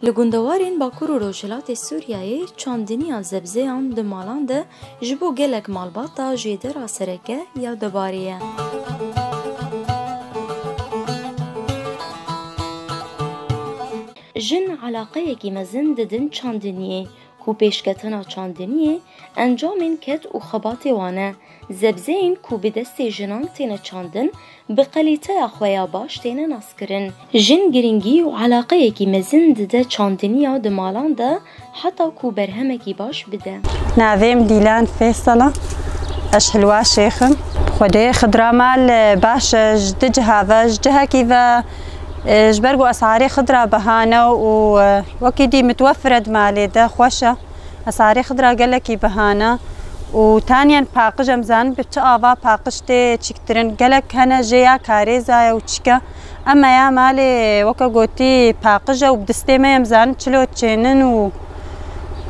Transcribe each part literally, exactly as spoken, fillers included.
Li gundewarên Bakur û Rojhilatê Sûriyeyê çandiniya zebzeyan di malan de ji bo gelek malbata jêdera sereke ya dubarê ye. Jin eleqeyekî mezin didin çandiniyê, ku pêşketina çandiniyê encamên ked û xebatê wan e. Zebzeyên ku bi destê jinan têne çandin, bi qelîteya xwe ya baş têne naskirin. Jin girîngî û eleqeyekî mezin dide çandiniya di malan de, heta ku berhemekî baş bide. Navê min Dîlan Fêsal e. Ez Hilwa Şêx im. Xwedê xidra mal, e, baş e, ji di ciha ve, ji cihekî ve, e, ji ber ku esarê xidra bihane û, e, wekî dî mitwefir e di malê de, xweş e. Esarê xidra gelekî bihane û taniyen paqij em zanin bi çi ava paqij tê çîktirin. Gelek hene jê ya karêza ye û çike. Ema ya malê weke gotî paqij e û bi distê me em zanin çilo çênin û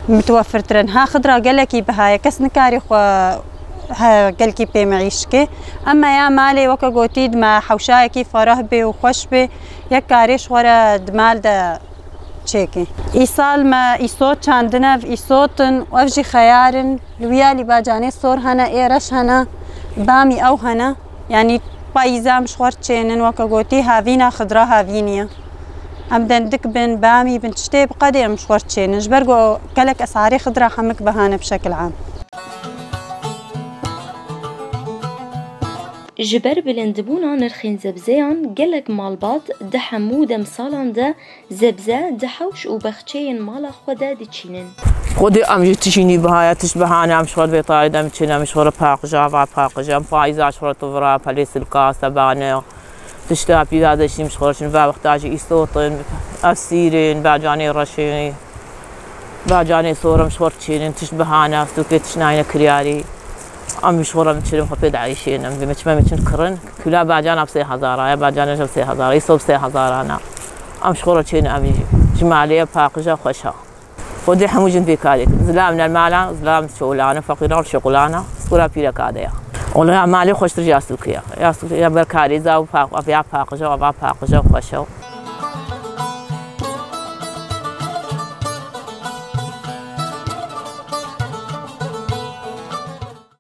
mitwefirtir in. Ha xidra gelekî biha ye, kes nikarî xwe he gelkî pê meîş ke. Ema ya malê weke gotî dima hewşayekî fereh bê û xweş bê, yek karê ji xwe re di mal de çêke. Îsal me îsot çandine, ev îsot in û ev jî xeyar in. Li wî alî bacanê sor hene, ê reş hene, bamî ew hene. Yanî payîza em ji xwe re çênin, weke gotî havîna xidra havînî ye. Em dendik bin, bamî bin, tiştê bi qedê em ji xwe re çênin. Ji ber ku gelek esarê xidra hemik bihane bi şekil am. Ji ber bilindbûna nirxên zebzeyan, gelek malbat di hemû demsalan de zebze di hewş û bexçeyên mala xwe de diçînin. Xwedê em jî tişînî bihaya, tişt bihane, em ji xwe vê tarî de em çin, em ji xwe re paqija, va paqija, em payîza ji xwe re tivira, pelê silka, sebane, tişta pîra de şîm ji xwe re çin, va wexta jî îsot in, ev sîr in, bacanê reş in. Bacanê sor em ji xwe re çênin, tişt bihane, stûkê tişt nayne kiryarî. Em ji xwe re em çirin xwe pê dieyşên, em vê meçime meçin kirin. Kula bacana bi sê hezara ye, bacana jî bi sê hezara, îsot bi sê hezara ne. Em ji xwe re çênin, em jî ji malê ye, paqij e, xweş e. Xwedê hemû jin vê karê kin. Zilam ne mala, zilam çolane, feqîran şoqulana, sura pîreka de ye. Wala ya malê xweştir ji ya stûkê ye. Ya stûkê ye ber karêza û paq-, ya paqij e, ava paqij e, xweş e.